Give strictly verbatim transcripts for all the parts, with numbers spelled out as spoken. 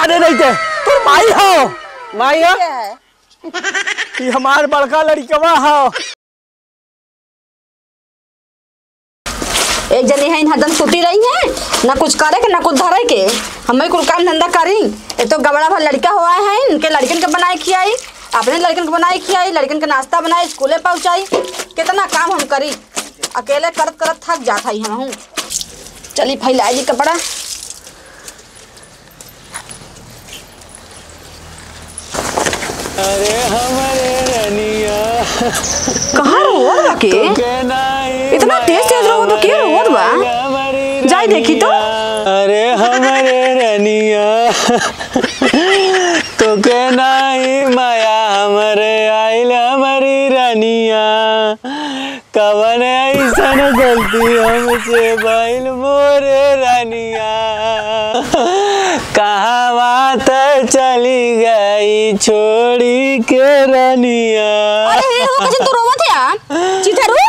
अरे नहीं ते, तोर माई हो। माई हो? ये है। ये हमार बड़का लड़िकवा हो। एक जनी है, हरदम सुती रही है, ना कुछ करे के, ना कुछ धरे के। हमें कुल काम धंधा करी। एक तो गबड़ा भर लड़िका हुआ है, इनके लड़िकन के बनाए खियाई, अपने लड़िकन के बनाए खियाई, लड़िकन के नाश्ता बनाए, स्कूले पहुँचाई। कितना काम हम करी, अकेले करत करत थक जात हई हमहूँ। चली फैलाई दी कपड़ा। अरे हमरे रनिया। कहाँ रोवत बा के? तोके नाही इतना तेज तेज रोवत बा, के रोवत बा? माया हमरी जाई देखी तो। रनिया। अरे हमरे रनिया। तोके नाही माया हमरे आइल हमरी रनिया। कवन अइसन गलती हमसे भइल मोरे रनिया, कहवा त चली गई छोड़ी के रनिया। अरे हे हो, कैसे तू रोवत है यार? चिथरू?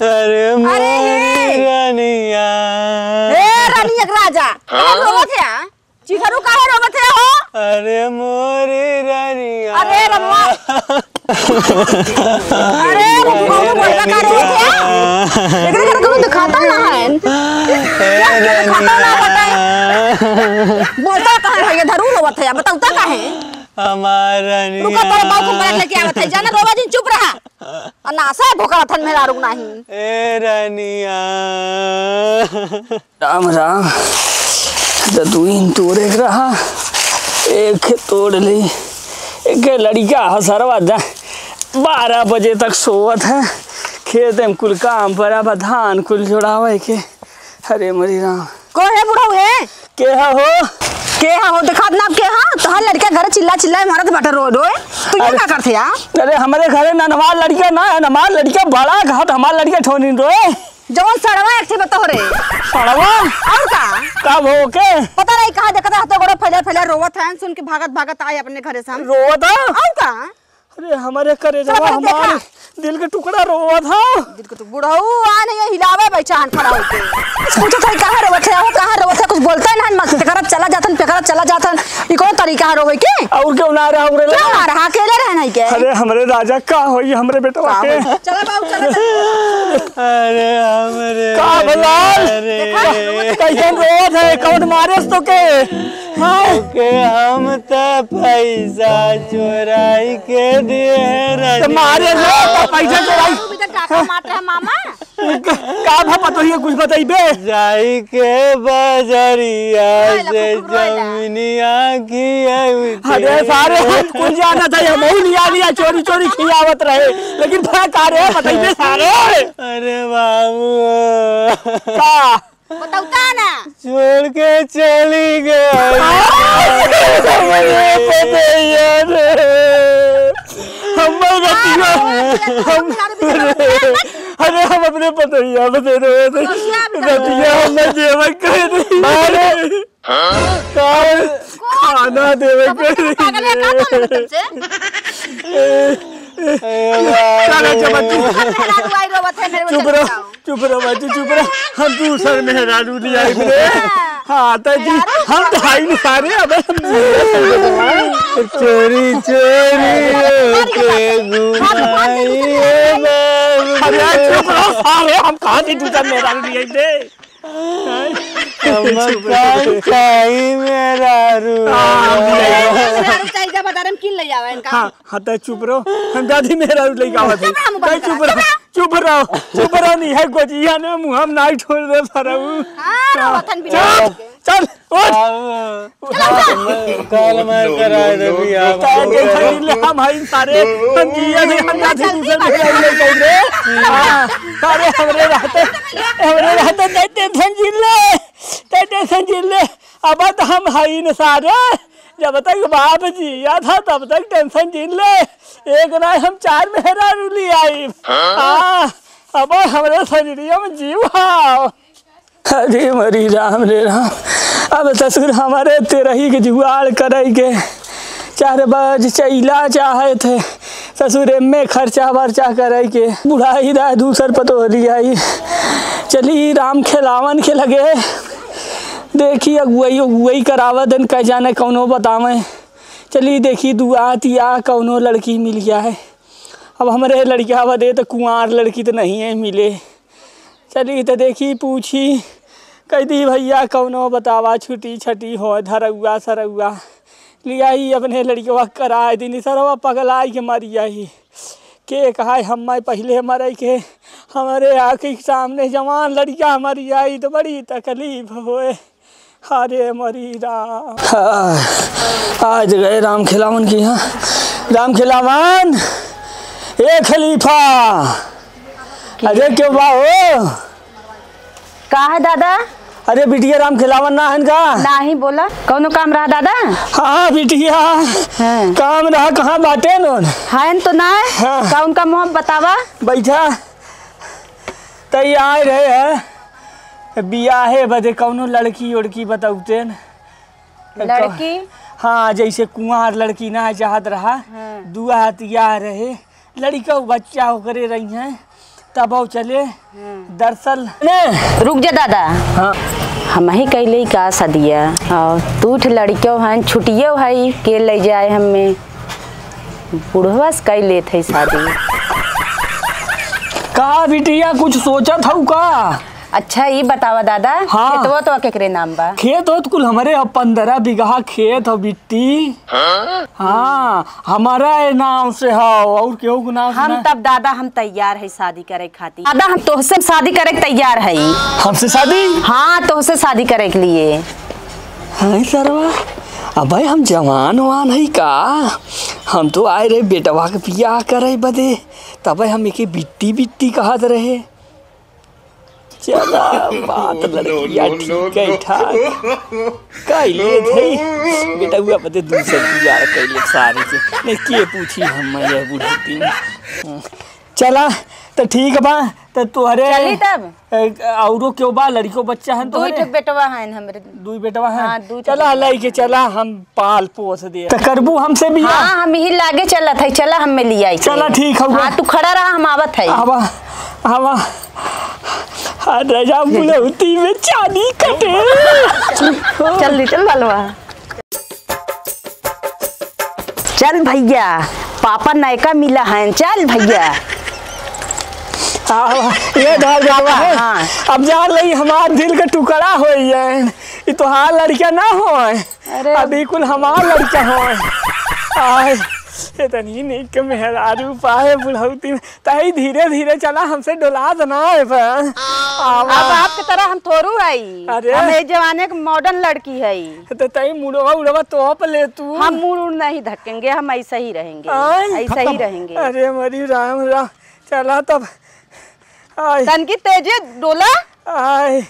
अरे अरे मोरे हे। रनिया। ए रनिया के राजा, अरे रोवत है यार? चिथरू काहे रोवत है हो? अरे मोरी रनिया। अरे रमवा। अरे रमवा, बोलता का रोवत है? एकरे घर कोनो दिखाता ना है। ए रनिया। बोलता कहाँ है ये धरू रोवत है? बताउता काहे? हमार रनिया। रुका, तोरा बाबू को मरद लेके आवत है। जाना रोवा जिन, चुप रहा। अनासा भोकरा थन मेहरारू नाही। ए रनिया। राम राम। जतुइन तोरे के रहा, एक तोड़ ली। एक लड़िका ह सरवा द-, बारह बजे तक सोवत है। खेत में कुल काम परा बा, धान कुल जोड़ावे के। अरे मरी राम। को है बुढ़ऊ है? के हा हो? के हा हो? देखात ना के हा? तोहार लड़िका घरे चिल्ला चिल्ला मारत बाटे रोए रोए। तू ये अरे, का करते यार? अरे हमरे घरे ना हमार लड़िका ना है, हमार लड़िका बड़ा घाट, हमार लड़िका ठोनिन रोए। जवन सड़वा एक ठे बतहो रे। सड़वा? और का? कब हो के? पता नहीं कहाँ देखत है, हाथों गोड़ों फैले फैले रोवत है, सुन के भागत भागत आए अपने घरे से हम। रोवत है? और का? अरे हमरे करेजवा, चला, चला, हमारे चला। दिल के टुकड़ा रोवत है। दिल के टुकड़ा, बुढ़ऊ आ नहीं है, हिलावे भाई चाहन खड़ा होके। पूछो था, कहाँ रोवत है, वो कहाँ रोवत है, कुछ बोलता है ना, मत करत चला जातन, पे करत चला जातन। ई कौन तरीका है रोवे के? और क्यों ना रहा, उरे क्यों ना रहा, अकेले रहना ही के? अरे हमरे राजा का होई हमरे बेटवा का के? होई? चला बाबू, चला, चला। अरे हमरे का भलाल? अरे। देखा? कैसन रोवत है? कौन मारेस तो के? हाँ? ओके, हम त पैसा चोराई के दिए तो रही। मारे लो, तो पैसा चोराई। तू भी तो काका मारता है मामा। का भा पतोहिया कुछ बताइबे? जाई के बजरिया रोएला, से कुकुर रोएला। जमीनिया खियाई के। अरे सारे, हम कुल जाना था, हम ही लिया लिया, चोरी चोरी खियावत रहे, लेकिन भा का रे बताइबे सारे। अरे बाबू। का? बताउता ना। छोड़ के चली गई। हमरे पतैया रे। हमर रतिया। हम, अरे हम अपने पतैया में दे रहे थे। रतिया हम देवे कह रही। अरे। का? खाना देवे कह रही। पागल है का तुम तुमसे? ए, ए, ए, चलो, चलो, चुप। मेहरारू आई रोवत है, मेरे को चुप रहो। चुप रहो बाजी, चुप रहो। हम दूसर मेहरारू लियाई रे। हाँ, तो जी, हम तो हाई नहीं सारे, अब हम चोरी चोरी होके घुमाई ए बाबू। अरे चुप रहो सारे, हम कहाँ से दूसर मेहरारू लियाई रे? हम चुप रहो। कौन खाई मेहरारू? हाँ, हम लियाई। मेहरारू चाहिए, बता रहे हम किन ले जावे इनका। हाँ, हाँ, तै चुप रहो। हम दादी मेहरारू लेके आवत है। चुप रहो, तै चुप रहो, चुप रहो, चुप रहो, नहीं है गोजिया ने मुँह हम नहीं छोड़ दे सरऊ। हाँ, हाँ। रवथन भी चल, नहीं। चल, उठ। अब चल, उठ। कल मैं करा दे भी आप। तै टेंशन ले, हम हई सारे, हम जिया दे, हम दादी चल, दूसर चल। मेहरारू लेके आई रे। हाँ, सारे हमरे रहते, हमरे रहते तै टेंशन जिन ले, तै टेंशन जिन ले। अब तो हम हई न सारे। जब तक बाप जिया था, तब तक टेंशन जिन ले। एक ना हम चार मेहरारू लियाई। हाँ? हाँ, अब हमरे शरीरिया में जीव हाव। अरे मरी राम रे राम, अब ससुर हमरे तेरही के जुगाड़ करे के चार बाज चैला चाहे थे। ससुर एम्मे खर्चा वर्चा करे के बुढ़ाई दा दूसर पतोह लियाई। चली राम खेलावन के लगे। देखी अगुवई, अगुवई करावत हन, कह जाने कौनो बतावे। चली देखी दुआ तिया कौनो लड़की मिल गया है। अब हमरे लड़किया बदे तो कुंवार लड़की तो नहीं है मिले। चली तो देखी पूछी, कह दी भैया कौनो बतावा छुटी छटी हो धरौआ सरौआ। लियाई अपने लड़कवा कराए दिनी सरवा पगलाई के मरी आई। के कहा हम पहिले मरे के, हमरे आँखी के सामने जवान लड़किया मरी आई तो बड़ी तकलीफ होए। अरे मरी राम। हाँ, आज गए राम खिलावन की यहाँ। राम खिलावन, ए खलीफा, अरे क्यों बा हो? का है दादा? अरे बिटिया राम खिलावन ना है का? नाही, बोला, कौनो काम रहा दादा? हाँ बिटिया, हाँ। काम रहा, कहाँ बाटे नोन? है तो ना है। हाँ। का उनका मुँह बतावा? बैठा। तई आए रहे है बियाहे बदे कौनो लड़की उड़की बतौते न। लड़की? हाँ, जैसे कुंवार लड़की ना चाहत रहा, हाँ। दुआ तिया रहे, लड़का बच्चा ओकरे रही हैं, तब वो चले हाँ। दरअसल ने। रुक जा दादा। हाँ। हम ही कैले का सदिया, और तू ठे लड़कियों हैं, छुट्टियों है, के ले जाए हमें? बुढ़वा से कई लेत है शादी। का बिटिया कुछ सोचत हऊ का? अच्छा ई बतावा दादा, हाँ। खेतवा तो केकरे नाम बा? खेत होत कुल हमरे, अब पन्द्रह बीघा खेत हो बिट्टी। हाँ, हमारा ए नाम से हो, और केहू के नाम से हम ना। तब दादा हम तैयार है शादी करे खातिर। दादा हम तोहसे शादी करे के तैयार है। हमसे शादी? हाँ, तोहसे शादी करे के लिए। हाँ सरवा, अबे हम जवान वान है का? हम तो आए रहे बेटवा के बियाह करे बदे, तबे हम एके बिट्टी बिट्टी कहत रहे। चला बात लड़किया ठीक है ठाक। कैले थे बेटवा बदे दूसर बियाह कैले सारे के। नहीं के पूछी हम ये बुढ़ौती में। चला तो ठीक बा, तो तोहरे चली तब। ए, औरो केहू बा, लड़िको बच्चा हन दुई तोहरे? ठो बेटवा हन हमरे। दुई बेटवा हन? हाँ, दुई ठो चला, बेटवा लइके हन। चला, हम पाल पोस दे। त करबू हमसे बियाह? हाँ, हम यही लागे चलत है, चला हमें लियाई के। चला, ठीक हउवे। हाँ, तू खड़ा रहा, हम आवत है। आवा, आवा। अरे जा, बुढ़ौती में चानी कटे। चल ली, चल बालवा। चल भैया, पापा नयका मिला हैं, चल भैया। आवा, ये धर बेटवा है। हाँ। अब जान लई हमार दिल के टुकड़ा होई है। ई तोहार लड़का ना होए। अरे। अभी कुल हमार लड़का होए। आए, इतनी नीक मेहरारू पाए बुढ़ौती में। तही धीरे धीरे चला, हमसे डोला देना है बा। आवा। अब आपके तरह हम थोरू हई। अरे। हम ए जमाने के modern लड़की हई। तो तई मुड़वा उड़वा तोप ले तू। हम मुड़ उड़ नहीं धकेंगे, हम ऐसे ही रहेंगे। आय। ऐसे ही रहेंगे। अरे मरी राम राम, चला तब। आय। तनकी तेजे डोला। आय।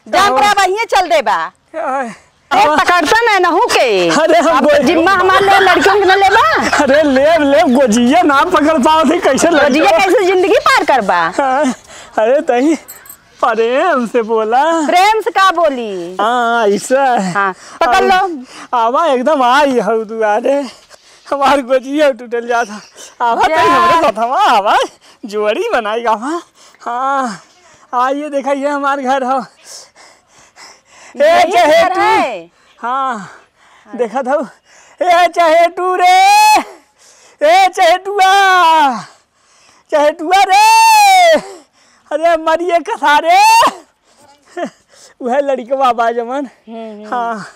जान पर अब यहीं चल देबा। आय। ए, पकड़ता नहीं नहू के। अरे, हम अब गोजी- जिम्मा हमार ले, लड़कियों के न लेबा। अरे, लेब, लेब, गोजिया ना पकड़ पावत है, कैसे लड़कियों गोजिया कैसे जिंदगी पार करबा? हाँ, अरे, तही प्रेम से बोला। प्रेम से का बोली? हाँ, ऐसा। हाँ, पकड़ लो। आवा, एकदम आई हऊ दुआरे। हमार गोजिया टूटल जात ह। आवा, जा। तनी हमरे साथ, आवा, आवा। जोड़ी बनाई, आवा। हाँ, आइए, देखा, ये हमार घर ह। ए, यही घर चहेटू। है? हाँ, देखत हऊ। ए, चहेटू रे, ए, चहेटुआ, चहेटुआ रे, अरे, मरिए कसारे। उहे लड़िकवा बा जवन। हम्म, हम्म। हाँ,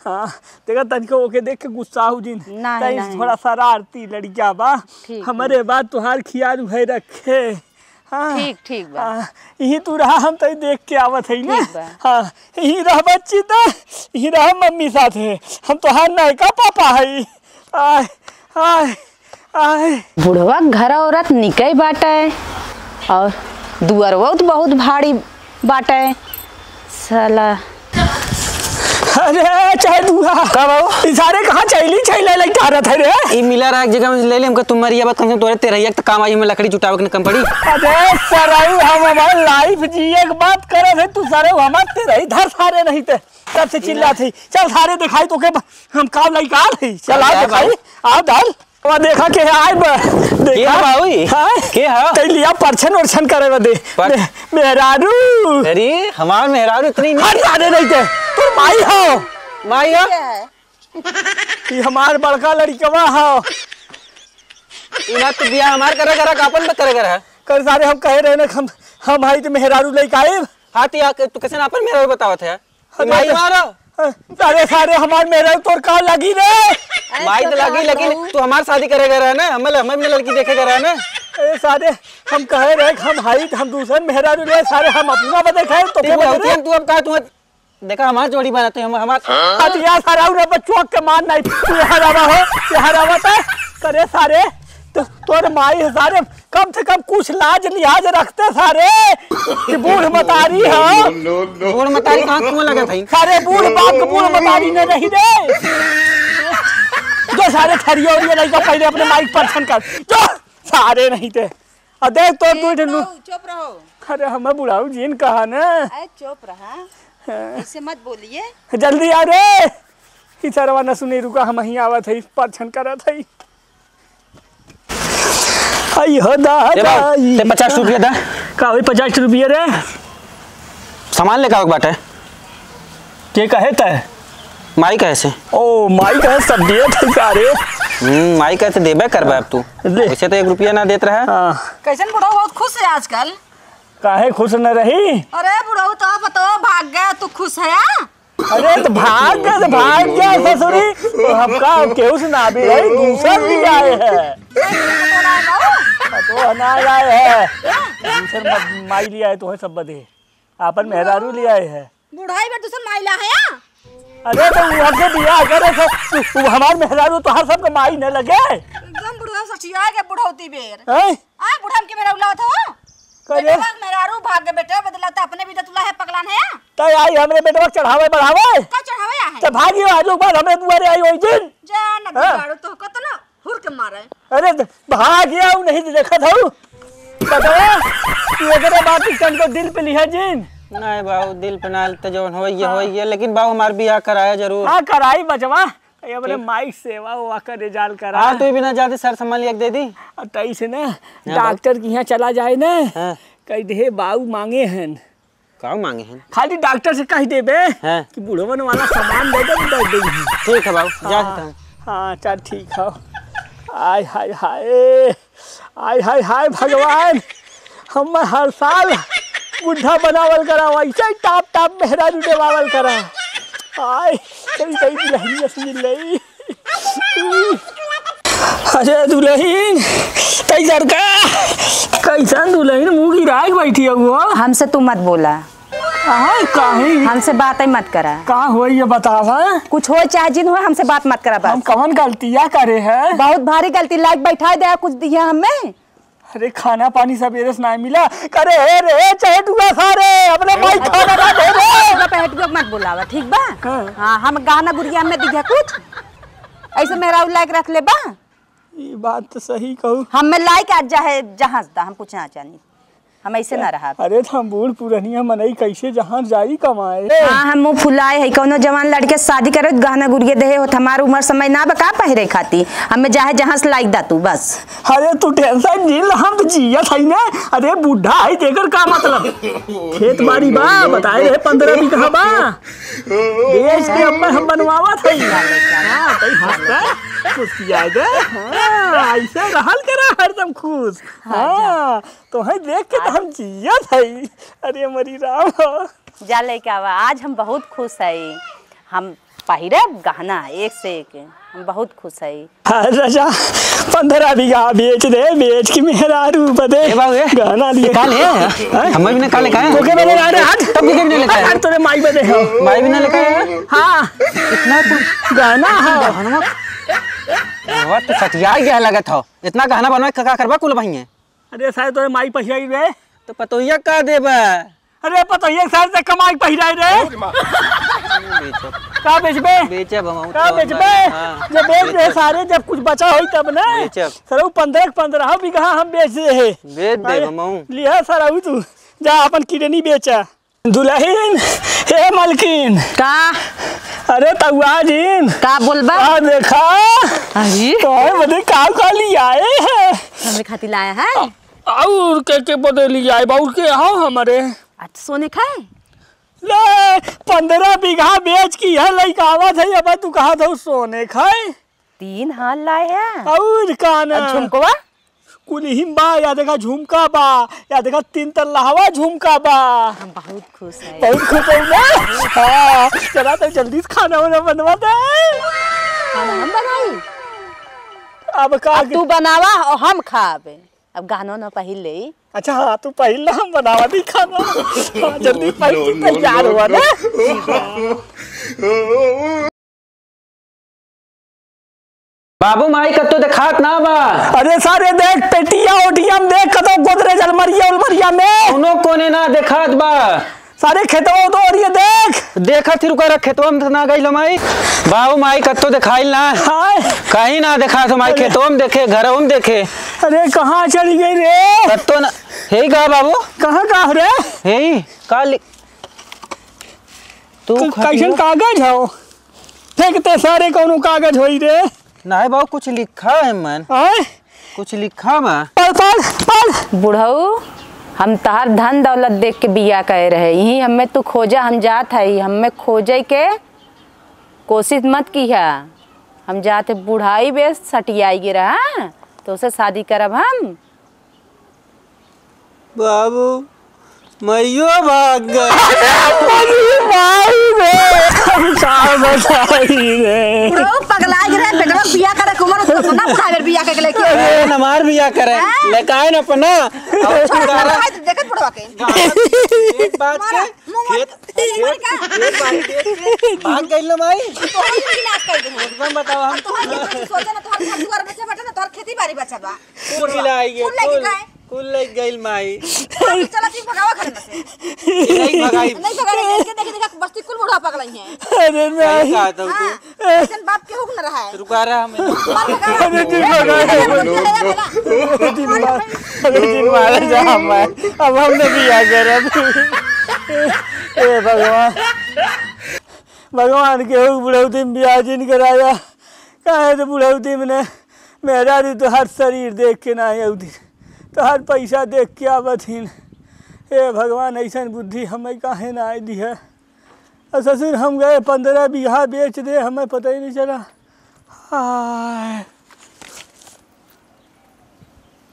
हाँ, देखा, तनिको ओके देख के गुस्सा हो जिन। नहीं, तनी नहीं। थोड़ा शरारती लड़िका बा। ठीक, हमरे ठीक। बात तोहार खियाल उहे रखे। हाँ, ठीक, ठीक बा। हाँ, यहीं तू रहा, हम तई देख के आवत हई ना। ठीक बा। हाँ, यहीं रह बच्ची त, यहीं रह मम्मी साथे। हम तोहार नयका पापा हई। आय, आय, आय। बुढ़वा घर औरत निकई बाटे और दुअरवा त बहुत भारी बाटे। साला। अरे, चहेटुआ। का बाबू? ई सारे कहाँ चैली, चैला लइके आ रहत है रे? ई मिला रहा एक जगह में ले ले, हमका तुम मरिया बात, कम से कम तोरे तेरहिया के तो काम आई, हमें लकड़ी जुटावे के न कम पड़ी। अरे, सरऊ, हम हमार life जिए के बात करत है, तू सरऊ हमार तेरही धर सारे नहीं ते, तब से चिल्लात है। चल सारे देखाई तोके, हम काम लइके आ रही। चल, आ चल, देखाई, बाबू। आ डाल। अब देखा के आए बा। देखा? के है बाबू? हाँ? के है? तै लिया परछन ओरछन करे बदे। पर- मे-, मेहरारू। अरे, हमार मेहरारू इतनी नहीं। हट, सारे नहीं थे। तोर माई हो। माई हो? ये हमार बड़का लड़िकवा हो। ई ना तू बियाह हमार करे करा, का अपन पे करे करा? कर सारे, हम कहे रहे ना, हम, हम आई तो मेहरारू लेके आए। हाँ, तो या, तू कैसे ना अपन मेहरारू बतावत है? अरे माई तो मारो। अरे सारे, हमार मेहरारू तोर का लगी रे? माई तो लगी, लेकिन तू हमार शादी करे करा ना, हमें, हमें भी लड़की देखे करा ना। अरे सारे, हम कहे रहे कि हम हाई, हम दूसर मेहरारू ले, सारे हम अपना बदे खाए, तो तू क्या बदे रे? तू अब का, तू देखा, हमार जोड़ी बना, तू हम, हमार अब यार, सारा उन्हें बच्चों के मान नहीं, तू यहाँ रहा हो, यहाँ रहा था, करे सारे, तो तोर माई है सारे, कम से कम कुछ लाज लिहाज रखते सारे, कि बूढ़ मतारी हो। बूढ़ मतारी कहाँ, कौन लगा था? सारे बूढ़ बाप के बूढ़ मतारी ने नहीं रे। जो सारे थरिया उरिया नहीं कर, पहले अपने माइक पर छन कर, जो सारे नहीं थे। आ देख तो ए, तू इधर नु-, बुढ़ऊ, चुप रहो। अरे हमें बुढ़ऊ जीन कहा ना। अरे चुप रहा। हाँ। ऐसे मत बोलिए। जल्दी आ रे। ई सरवा न सुनी, रुका, हम ही आवत है, परछन करत है। आई हो ए दादा, बाबू, ई ते पचास रुपया दा। का होई पचास रुपया रे? सामान लेके आवक बाटे। के कहे तय? माई कहे से। ओ, माई कहे सब दिए थे सारे। हम्म, माई कहे से देबे करबे अब तू। ले। वैसे तो एक रुपया ना देत रहे। हाँ। कैसन बुढ़ऊ बहुत खुश है आजकल। काहे खुश न रही? अरे बुढ़ऊ तो बताओ भाग गया, तू खुश है? अरे तो भाग गया तो भाग गया ससुरी। तो हम का, हम केहू से ना भी रही, दूसर भी आए हैं। तो ना आए हैं। दूसर म-, माई ले आए तो है सब बदे। आपन मेहरारू ले आए हैं। बुढ़ाई में दूसर माई ला है या? अरे तो वो हमसे बियाह करे से, वो, वो हमार मेहरारू तो हर सबके माई न लगे। एकदम बुढ़वा सठिया के बुढ़ौती बेर। हैं? आ बुढ़ा हमके मेहरारू लावत हो? करे? बेटवा के मेहरारू भाग के बेटवा बदला त अपने भी दतुला है पगलान है। त आई हमरे बेटवा के चढ़ावे बढ़ावे। का चढ़ावे आ है? त भागियो आज एक बार हमरे दुआरे आई होई दिन। जा न हाँ। बिगाड़ो तो कतना हुर के मारे। अरे, भाग गया, उ नहीं देखत हऊ। पता है? तू एकरे बात के तनको दिल पे लिहा जिन। नहीं बाबू, दिल पे ना लेते, जौन होई है, हाँ। होई है, लेकिन बाबू, हमार बियाह कराया जरूर। हाँ, कराई बचवा। ये अपने ठीक। माई सेवा वेवा करे जाल करा। हाँ, तू बिना जाते सर सामान लिया के दे दी। अब तई से ना, हाँ, बाबू। डॉक्टर के यहाँ चला जाए ना, हाँ। कह दे, "बाऊ मांगे हन।" का मांगे हैं? खाली डॉक्टर से कह देबे हाँ। कि बुढ़वन वाला सामान दे दे, दे दे। ठीक है बाबू, जा हाँ, सकता हूँ। हाँ, चल ठीक है। आय हाय हाय, आय हाय हाय भगवान, हम हर साल बुढ़ा बनावल करा, वैसे ही टाप टाप मेहरारू देवावल करा। आय, चल, चल, दुल्हनिया से मिल रही। अरे दुलहिन, तई लड़का, कैसन दुलहिन मुंह गिराए के बैठी है वो? हमसे तू मत बोला। हाँ, काहे? हमसे बात ही मत करा। का होई ये बतावा? कुछ होई चाहे जिन होई, हमसे बात मत करा बस। हम कवन गलतिया करे हैं? बहुत भारी गलती, लाइक बैठाए दे, कुछ दिया हमें। अरे खाना पानी सबेरे से नाहीं मिला। करे हे रे, चहेटुआ सारे, अपने माई खाना ना दे रे। अपना पहेटुआ मत बुलावा, ठीक बा? हाँ। हाँ, हम गहना गुरिया में दिया कुछ। ऐसे मेहरारू लायक रख ले बा। ई बात तो सही कहू। हमें लायक आज चाहे जहाज दा, हम कुछ ना चाहनी। हम ऐसे ना रहा। अरे तो हम बूढ़ पुरनिया मनई कैसे जहाँ जाई कमाए? हाँ, हम मुँह फुलाए है, कौनो जवान लड़के से शादी करे तो गहना गुरिया देहे होत, हमार उम्र समय ना बा का पहिरे खाती। हमें चाहे जहाँ से लायक दा तू बस। अरे तू टेंशन जिन, हम तो जियत हई ने। अरे बूढ़ा हई तेकर का मतलब? खेत बाड़ी बा, बताए रहे पन्द्रह बीघा बा। बेच के अब हम बनवावत हई। हाँ, तई हंसता, मुस्कियाए दे। हाँ, ऐसे रहल करा हरदम खुश। हाँ, हाँ, तोहे देख के तो हम जियत हई। अरे मरी राम। जा लेके आवा, आज हम बहुत खुश हई। हम पहिरब गहना एक से एक, हम बहुत खुश हई। हाँ राजा, पन्द्रह बीघा बेच दे, बेच के मेहरारू बदे ए बाबू, ए, गहना लिए। निकाल, ए, हैं? हमें भी निकाल, का है? तोके बदे ना रे, हट। तब के भी नहीं लेता है। हट, तोरे माई बदे हो। माई भी ना लेता है? हाँ। इतना तू गहना है। गहनवा, गहनवा तो सठिया गया लगत हो। इतना गहना बनवा के का करबा कुल बहिए? अरे सारे तोरे माई पहिराई रे। तो पतोहिया का देबा? अरे पतोहिया सारे से कमाई पहिराई रे। बेचब। का बेचबे? बेचब हम, का तो बेचबे? हाँ, जब बेच दे बेचब। सारे, जब कुछ बचा होई तब ना। बेचब। सरऊ पन्द्रह के पन्द्रह बीघा हम बेच दे है। बेच दे अरे, हम। लिहा सरऊ तू, जा अपन किडनी बेचा। दुलहिन, हे मलकिन। का? अरे तउआ जिन। का बोलबा? का देखा? अरे। तोहरे बदे का का लियाए है? हमरे खातिर लाया है? अउर के के बदे लियाए बा? अउर के हो हमरे? अच्छा, सोने खाए? ले, पन्द्रह बीघा बेच के यह लइका आवत है, अब तू कहत हो सोने खाए? तीन हार लाए है। अउर का ना? अउर झुमकवा? कुलहिम बा, या देखा झुमका बा, या देखा तीन तल्लावा झुमका बा। हम बहुत खुश है। बहुत खुश है ना? हाँ, चला तो जल्दी से खाना वाना बनवा दे। खाना हम बनाई? अब का अब तू बनावा अउर हम खाबे। अब गहना ना पहिर ले। अच्छा, हाँ, तू पहिर ला, हम बनावा दी खाना। हाँ, जल्दी पहिर, तू तैयार हुआ ना। बाबू माई कत्तो देखात ना बा। अरे सारे देख, पेटिया ओटिया में देख, कतो गोदरेज अलमरिया उलमरिया में। कौनो कोने ना देखात बा। सारे खेतवा तो और ये देख। देखत ही रुका रह, खेतवा में तो ना गइल माई। बाबू माई कत्तो देखाइल ना। हाय। कहीं ना देखात हो माई, अरे। खेतवा में देखे, घरवा में देखे। अरे कहाँ चली गई रे? कत्तो ना। हेई का बाबू? कहाँ का हो रे? हेई का लि-, तू क-, खटिया? कैसन कागज हो? फेंकते सारे कौनो कागज होई रे। नाहीं बाबू, कुछ लिखा है मन। आय? कुछ लिखा बा। पढ़, पढ़, पढ़। बुढ़ऊ, हम तहार धन दौलत देख के बियाह करे रहे। यहीं हमें तू खोजा, हम जात हई। हमें खोजे के कोशिश मत किहा। हम जात है बुढ़ाई बे सटियाई गे रहा, तो उसे शादी करब हम। बाबू, मइयो भाग गए। अरे माई रे, हम का बताई रे। बुढ़ऊ पगला गे रहे, बेटवा बियाह करे के उम्र होत, अपना बुढ़ावे बियाह करके लेके। अरे, हमार बियाह करे, हाँ? लेकाए न अपना। अब छोड़, छुटकारा। देखत बुढ़वा के। एक बात मारा, के, मुंह खेत, मार, मुंह मार खेत, का? खेत बाड़ी देख के भाग गइल ना माई। तोहरे के विनाश कर दूंगा। एकदम बताओ हम। तोहरे के सोचे ना, तोहर घर दुआर बचे बाटे ना, तोहर खेती बाड़ी बचा बा। कुल मिला आइए, कुल लेके कुल, गए। कुल लेके गइल माई। चला, चला, तू भगावा घर में से। नहीं भगाई। नहीं भगाई, देख के, देख, देख, बस्ती कुल बूढ़ा पगलाई है। अरे सही नहीं। कहा था तू। हाँ, ऐसन बाप के हुक न रहा है। रुका रहा हमें। मार भगावा। अरे जी भगाई। अरे जी मार, अरे जी मारा जा हमें। अब हम नहीं बियाह करब। ए भगवान, भगवान के हुक बुढ़ौती में बियाह जिन कराया। काहे तो बुढ़ौती में ने मेहरारू तोहार शरीर देख के ना अउती, तोहार पैसा देख के आवत हिन। हे भगवान, ऐसन बुद्धि हमें काहे ना आइ दिहे। और ससुर, हम गए पन्द्रह बीघा बेच दे, हमें पता ही नहीं चला। हाय।